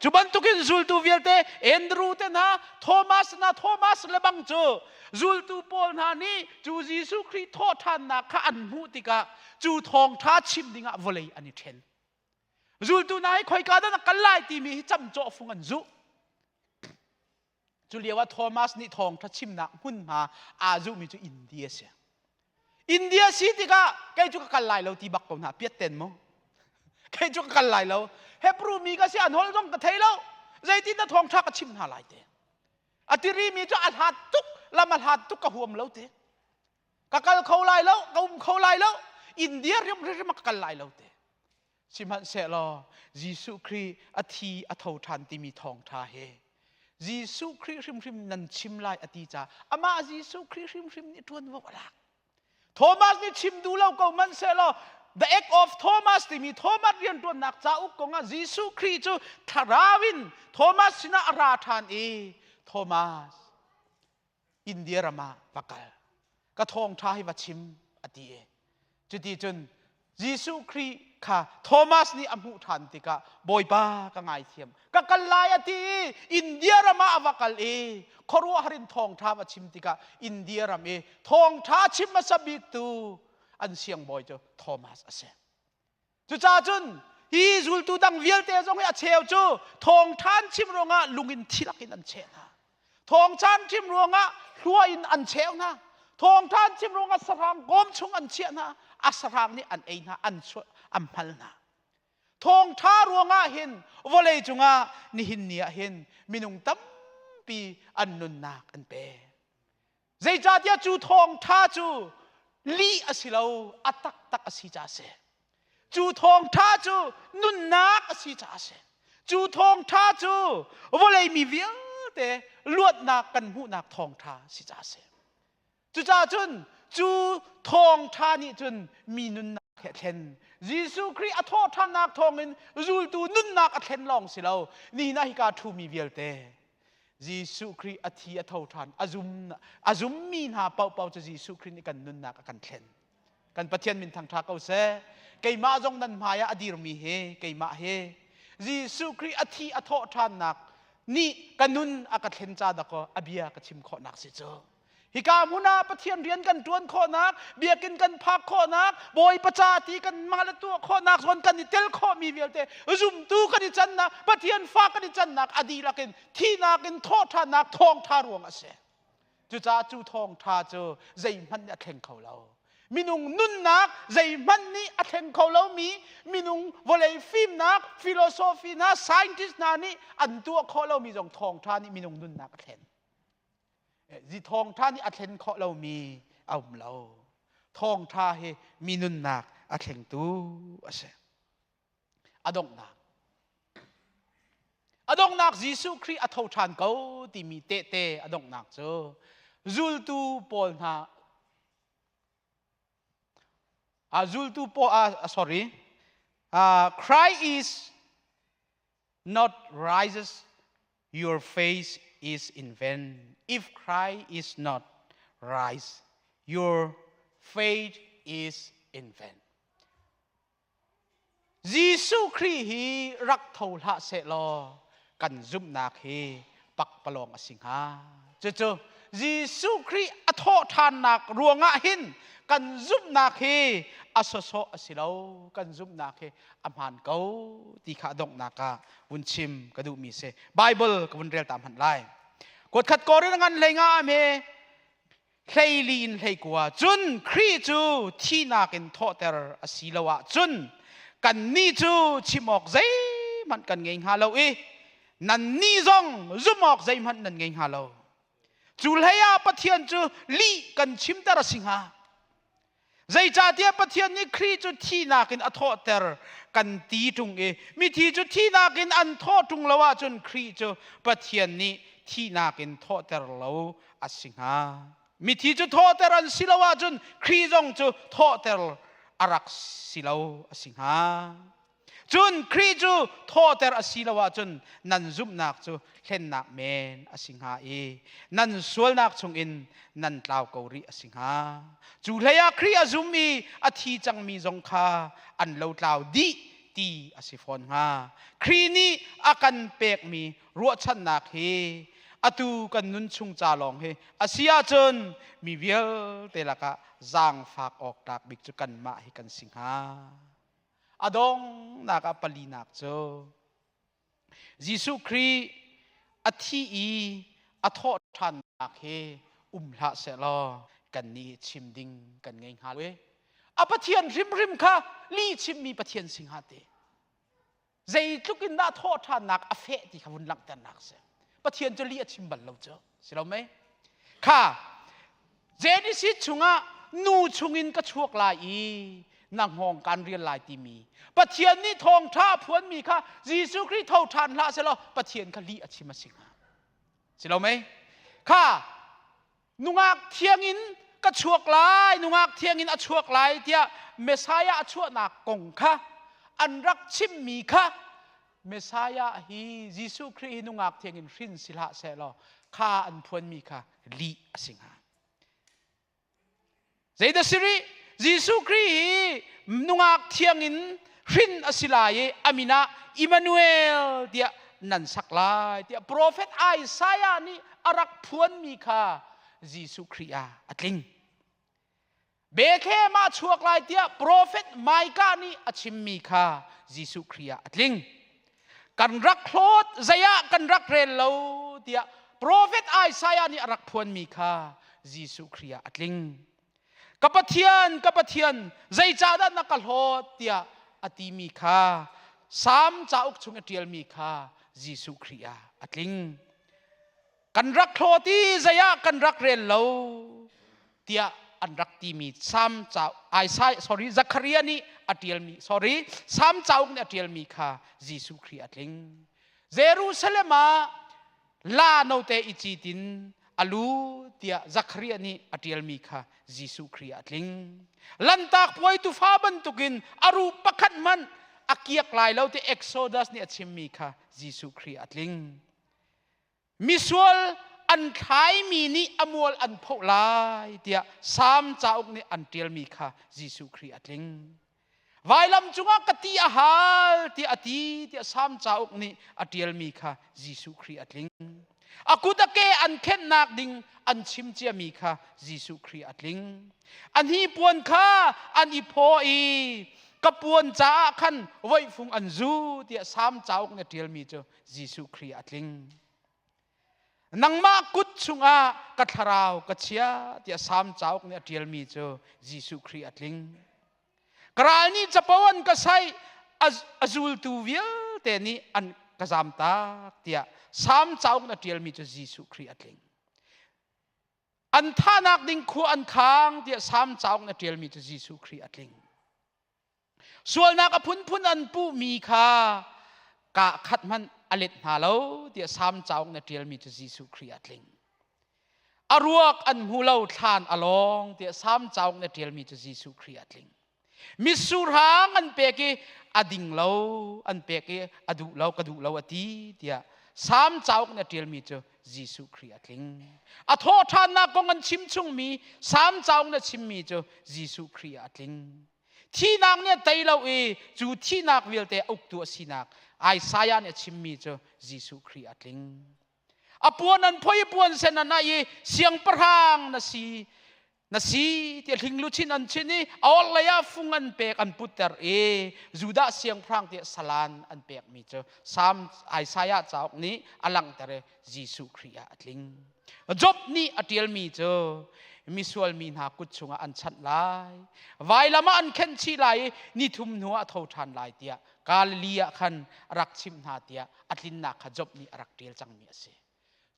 Cu bantukin zultu vialte Andrew te hna, Thomas hna, Thomas le bang cu zultu pawl hna nih cu Jesuh Khrih thawhṭhannak kha an hmuh tikah cu thawngṭha chim dingah vawlei an i ṭhen. Zultu hna hi khoika dah na kal lai timi hi camcawh fung an zuh. Cu lio ah Thomas nih thawngṭha chimnak hmunhma aa zuhmi cu India si. India si tikah kei cu ka kal lai lo ti bak ko hna piat ten mu. Kei cu ka kal lai lo. Hebrew mi ka si an holh zong ka thei lo. Zeitin dah thawngṭha ka chim hna lai te. A tiri mi cu a hlat tuk, lam a hlat tuk ka huam lo te. Ka kal kho lai lo, ka um kho lai lo. India hrimhrim ka kal lai lo te. Sihmanhsehlaw Jesuh Khrih a thi a tho ṭhan timi thawngṭha he Jesuh Khrih hrimhrim nan chim lai a ti caah amah Jesuh Khrih hrimhrim nih ṭuanvo a lak. Thomas nih chim duh lo ko hmanhsehlaw The Act of Thomas timi Thomas rianṭuannak cauk kongah Jesuh Khrih cu thlarau in Thomas sinah a ra ṭhan i Thomas India ram ah va kal ka thawngṭha hi va chim a ti i cuti cun Jesuh Khrih kha Thomas nih a hmuh ṭhan tikah Bawipa ka ngaithiam ka kal lai a ti i India ram ah a va kal i khuaruahhar in thawngṭha va chim tikah India ram i thawngṭha chim hmasa biktu an siangbawi cu Thomas a si. Cucaah cun hi zultu dang vialte zong hi a cheu cu thawngṭha an chim ruangah lung in thi lakin an cheh hna. Thawngṭha an chim ruangah hlua in an cheu hna. Thawngṭha an chim ruangah sahrang kawm chung an chiah hna. A sahrang nih an ei hna, an chuah, an hmal hna. Thawngṭha ruangah hin vawlei cungah nihin ni ah hin minung tampi an nunnak an pe. Zeicahtiah cu thawngṭha cu lih a si lo, a taktak a si caah a si. Cu thawngṭha cu nunnak a si caah a si. Cu thawngṭha cu vawlei mi vialte luatnak kan hmuhnak thawngṭha a si caah a si. Cucaah cun cu thawngṭha nih cun mi nunnak he a thlen. Jesuh Khrih a thawhṭhannak thawngin zultu nunnak a thlen lawng si lo. Nihin ah hika ṭhumi vialte Jesuh Khrih a thi a tho ṭhan a zum a zummi hna paohpaoh cu Jesuh Khrih nih kan nunnak a kan thlen. Kan Pathian min thangṭha ko seh. Keimah zong nan hmai ah a dirmi he keimah he Jesuh Khrih a thi a thawh ṭhannak nih ka nun a ka thlen ca dakaw a bia ka chim khawhnak si cu. Hika hmun ah Pathian rian kan ṭuan khawhnak, biakinn kan phak khawhnak, Bawipa ca ti kan mah le tuah khawhnak zawn kan i tel khawhmi vialte zumtu kan i cannak, Pathian fa kan i cannak a dihlak in thihnak in thawhṭhannak thawngṭha ruang a si. Cucaah cu thawngṭha cu zeihmanh nih a thleng kho lo. Minung nunnak zeihmanh nih a thleng kho lomi minung vawlei fimnak, philosophy hna, scientist hna nih an tuah khawh lomi zong thawngṭha nih minung nunnak a thlen. Zi thawngṭha nih a thlen khawh lomi a um lo. Thawngṭha hi mi nunnak a thlengtu a si. A donghnak. A donghnak Jesuh Khrih a tho ṭhan ko timi tehte a donghnak cu zultu pawl hna a zultu pawl uh, sorry uh, Christ is not rises your faith is in vain. If Christ is not rise, your faith is in vain. Jesuh Khrih hi rak tho hlah seh law kan zumhnak hi pakpalawng a si hnga. Cucu Jesuh Khrih a thawhṭhannak ruangah hin kan zumhnak hi a sawsawh a si lo. Kan zumhnak hi a hmaan ko ti kha a donghnak ah vun chim ka duhmi si. Bible ka vun rel ta hmanh lai. Kuatkhat Korin ngan hlei nga me hleili in hleikua cun Khrih cu thihnak in thawhter a si lo ahcun kannih cu chim awk zeihmanh kan ngei hnga lo i nannih zong zumh awk zeihmanh nan ngei hnga lo. Cu hlei ah Pathian cu lih kan chimter a si hnga. Zeicahtiah Pathian nih Khrih cu thihnak in a thawhter kan ti ṭung i mithi cu thihnak in an thawh ṭung lo ahcun Khrih cu Pathian nih thihnak in thawhter lo a si hnga. Mithi cu thawhter an si lo ahcun Khrih zong cu thawhter a rak si lo a si hnga. Cun Khrih cu thawhter a si lo ahcun nan zumhnak cu hlennak men a si hnga i nan sualnak chungin nan tlau ko rih a si hnga. Cu hleiah Khrih a zum i a thi cangmi zong kha an lotlau dih ti a si fawn hnga. Khrih nih a kan pekmi ruahchannak hi atu kan nun chung ca lawng hi a si ahcun mi vialte lakah zaangfak awk tlak bik cu kanmah hi kan si hnga. A donghnak ah palinak cu Jesuh Khrih a thi i a thawh ṭhannak hi um hlah sehlaw kannih chim ding kan ngei hnga lo. A Pathian hrimhrim kha lih chimmi Pathian si hnga te. Zeitluk in dah thawh ṭhannak a feh ti kha vun langhternak si. Pathian cu lih a chim bal lo cu. Si lo mei? Kha Genesis chungah nu chungin ka chuak lai i na hngawng kan rial lai timi Pathian nih thawngṭha a phuanmi kha Jesuh Khrih tho ṭhan hlah selaw Pathian kha lih a chim a si hnga. Si lo mei? Kha nungak thiang in ka chuak lai, nungak thiang in a chuak lai tiah Messiah a chuahnak kong kha an rak chimmi kha Messiah hi Jesuh Khrih hi nungak thiang in hrin si hlah sehlaw kha an phuanmi kha lih a si hnga. Zeidah si rih? Jesuh Khrih hi nungak thiang in hrin a si lai i a min ah Immanuel tiah nan sak lai tiah profet Isaiah nih a rak phuanmi kha Jesuh Khrih ah a tling. Bethlehem ah chuak lai tiah profet Micah nih a chimmi kha Jesuh Khrih ah a tling. Kan rak hlawt zei ah kan rak rel lo tiah profet Isaiah nih a rak phuanmi kha Jesuh Khrih ah a tling. Ka Pathian, ka Pathian, zeicahdah na ka hlawt tiah a timi kha Salm cauk chung i ṭialmi kha Jesuh Khrih ah a tling. Kan rak hlawt i zei ah kan rak rel lo tiah an rak timi Salm cauk Isaiah sorry Zachariah nih a ṭialmi sorry Salm cauk nih a ṭialmi kha Jesuh Khrih a tling. Jerusalem ah la note i citin a lu tiah Zachariah nih a ṭialmi kha Jesuh Khrih a tling. Lantak puai tufa bantukin a ruh pakhat hmanh a kiak lai lo ti Exodus nih a chimmi kha Jesuh Khrih a tling. Misual an thlaimi nih a mual an phoh lai tiah Salm cauk nih an ṭialmi kha Jesuh Khrih a tling. Vailam cungah ka ti a hal tiah a ti tiah Salm cauk nih a ṭialmi kha Jesuh Khrih a tling. A kut a ke an khenhnak ding an chim ciami kha Jesuh Khrih a tling. A hnipuan kha an i phaw i ka puan caah khan voihfung an zu tiah Salm cauk nih a ṭialmi cu Jesuh Khrih a tling. Nangmah kut chungah ka thlarau ka chia tiah Salm cauk nih a ṭialmi cu Jesuh Khrih a tling. Ka ral nih capo an ka saih a zultu vialte nih an ka zamtak tiah Salm cauk nih a ṭialmi cu Jesuh Khrih a tling. An thahnak ding khua an khang tiah Salm cauk nih a ṭialmi cu Jesuh Khrih a tling. Sualnak a phunphun an puhmi kha ka khat hmanh a let hna lo tiah Salm cauk na ṭialmi cu Jesuh Khrih a tling. A ruak an hmu lo thlan a lawng tiah Salm cauk na ṭialmi cu Jesuh Khrih a tling. Mitsur hang an pek i a ding lo an pek i a duh lo ka duh lo a ti tiah Salm cauk na ṭialmi cu Jesuh Khrih a tling. A thawhṭhannak kong an chim chungmi Salm cauk na chimmi cu Jesuh Khrih ah a tling. Thihnak nih a tei lo i cu thihnak vialte uktu a sinak Isaiah nih a chimmi cu Jesuh Khrih a tling. A puan an phoi i puan sen an aih i siangpahrang na si na si tiah hling luchin an chin i a orhlei ah fung an pek an putter i Judah siangpahrang tiah salan an pekmi cu Salm Isaiah cauk nih a langhter i Jesuh Khrih ah a tling. Job nih a ṭialmi cu misual mi hna kut chungah an chanh lai vailam ah an khenh chih lai i nithum hnu ah a tho ṭhan lai tiah Galilee ah khan a rak chimh hna tiah a tlinnak kha Job nih a rak ṭial cangmi a si.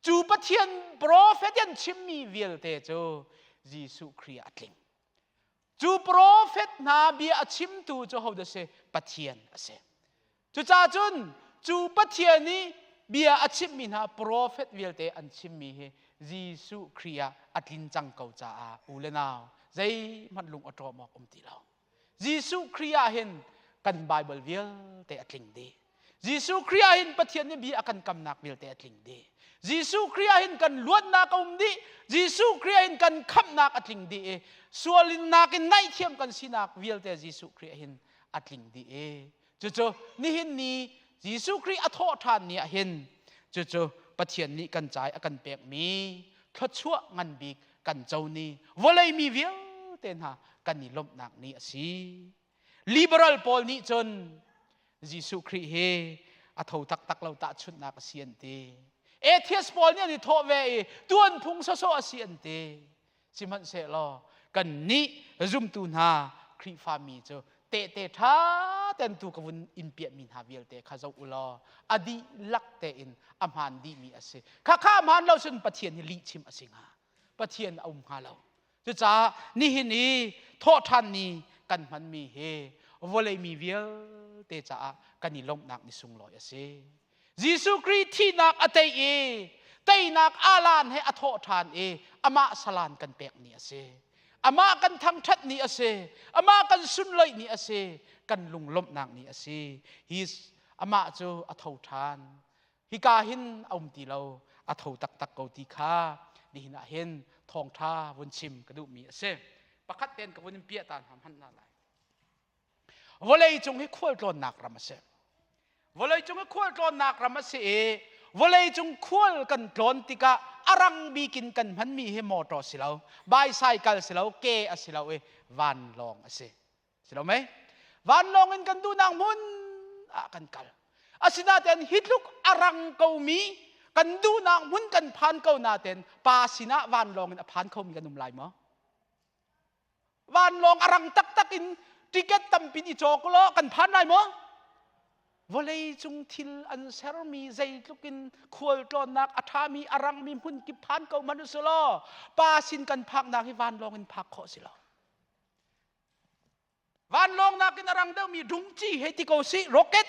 Cu Pathian profet an chimmi vialte cu Jesuh Khrih ah a tling. Cu profet hna bia a chimtu cu hodah si? Pathian a si. Cucaah cun cu Pathian nih bia a chimmi hna profet vialte an chimmi hi Jesuh Khrih ah a tlin cang ko caah u le nau zeihmanh lung a ṭawm awk um ti lo. Jesuh Khrih ah hin kan Baibal vialte a tling dih. Jesuh Khrih ah hin Pathian nih bia a kan kamnak vialte a tling dih. Jesuh Khrih ah hin kan luatnak a um dih. Jesuh Khrih ah hin kan khamhnak a tling dih i sualinnak in ngaihthiam kan sinak vialte Jesuh Khrih ah hin a tling dih i cucu nihin ni Jesuh Khrih a thawh ṭhan ni ah hin cucu Pathian nih kan ca i a kan pekmi thluachuah ngan bik kan co ni vawlei mi vialte hna kan i lawmhnak ni a si. Liberal pawl nih cun Jesuh Khrih hi a tho taktak lo tahchunhnak a si an ti. Atheist pawl nih an i thawh ve i tuanphung sawsawh a si an ti. Sihmanhsehlaw kannih zumtu hna Khrihfami cu tehte ṭha tein tu ka vun in piahmi hna vialte kha zoh u law a dihlak tein a hmaan dihmi a si. Khakha a hmaan lo cun Pathian hi lihchim a si hnga. Pathian a um hnga lo. Cucaah nihin i thawhṭhan ni kan hmanmi hi vawlei mi vialte caah kan i lawmhnak ni sunglawi a si. Jesuh Khrih thihnak a tei i teinak alan he a thawh ṭhan i amah salan kan pek ni a si. Amah kan thangṭhat ni a si. Amah kan sunloih ni a si. Kan lunglawmhnak ni a si. Hi amah cu a tho ṭhan. Hika hin a um ti lo. A tho taktak ko ti kha nihin ah hin thawngṭha vun chim ka duhmi a si. Pakhat tein ka vun in piah ta hna hmanh hna lai. Vawleicung hi khualtlawnnak ram a si. Vawleicung hi khualtlawnnak ram a si i vawleicung khual kan tlawn tikah a rang bik in kan hmanmi hi motor si lo, bicycle si lo, ke a si lo i vanlawng a si. Si lo mei? Vanlawng in kan duhnak hmun ah kan kal. Asinain hi tluk a rang komi kan duhnak hmun kan phan ko nain pa sinah vanlawng in a phan khomi kan um lai maw? Vanlawng a rang taktak in ticket tampi i cawk law kan phan lai maw? Vawlei cung thil an sermi zeitluk in khualtlawnnak a ṭhami a rangmi hmun kip phan ko hmanh usih law pa sin kan phaknak hi vanlawng in phak khawh si lo. Vanlawng nakin a rang deuhmi dungci hei ti ko sih rocket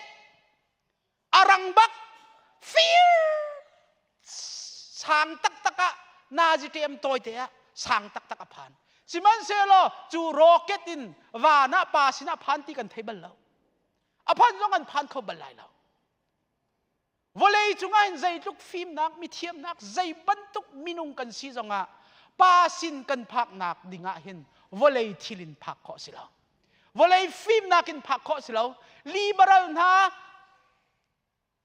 a rang bak fir sang taktak ah nazi ṭem tawi te ah sang taktak a phan sihmanhsehlaw cu rocket in van ah pa sinah phan ti kan thei bal lo a phan zong an phan kho bal lai lo Vawlei cungah hin zeitluk fimnak, mithiamnak, zei bantuk minung kan si zongah pa sin kan phaknak dingah hin vawlei thil in phak khawh si lo. Vawlei fimnak in phak khawh si lo. Liberal hna,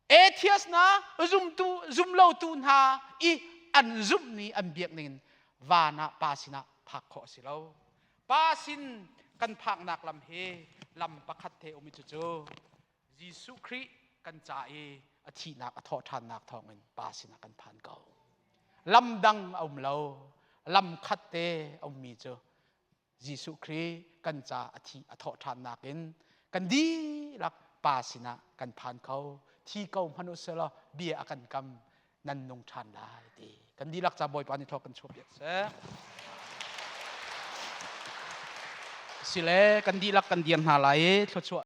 atheist hna, zumtu, zumlotu hna i an zumh ni an biak ning van ah pa sinah phak khawh si lo. Pa sin kan phaknak lam hi lam pakhat te um i cucu Jesuh Khrih kan ca i a thihnak a thawhṭhannak thawngin Pa sinah kan phan ko. Lam dang a um lo. Lam khat te a ummi cu Jesuh Khrih kan ca a thih a thawhṭhannak in kan dihlak Pa sinah kan phan kho. Thi ko hmanh u selaw bia a kan kam nan nung ṭhan lai ti. Kan dihlak ca Bawipa nih thawk kan chuah piak seh. Sile kan dihlak kan dir hna lai i thluachuah.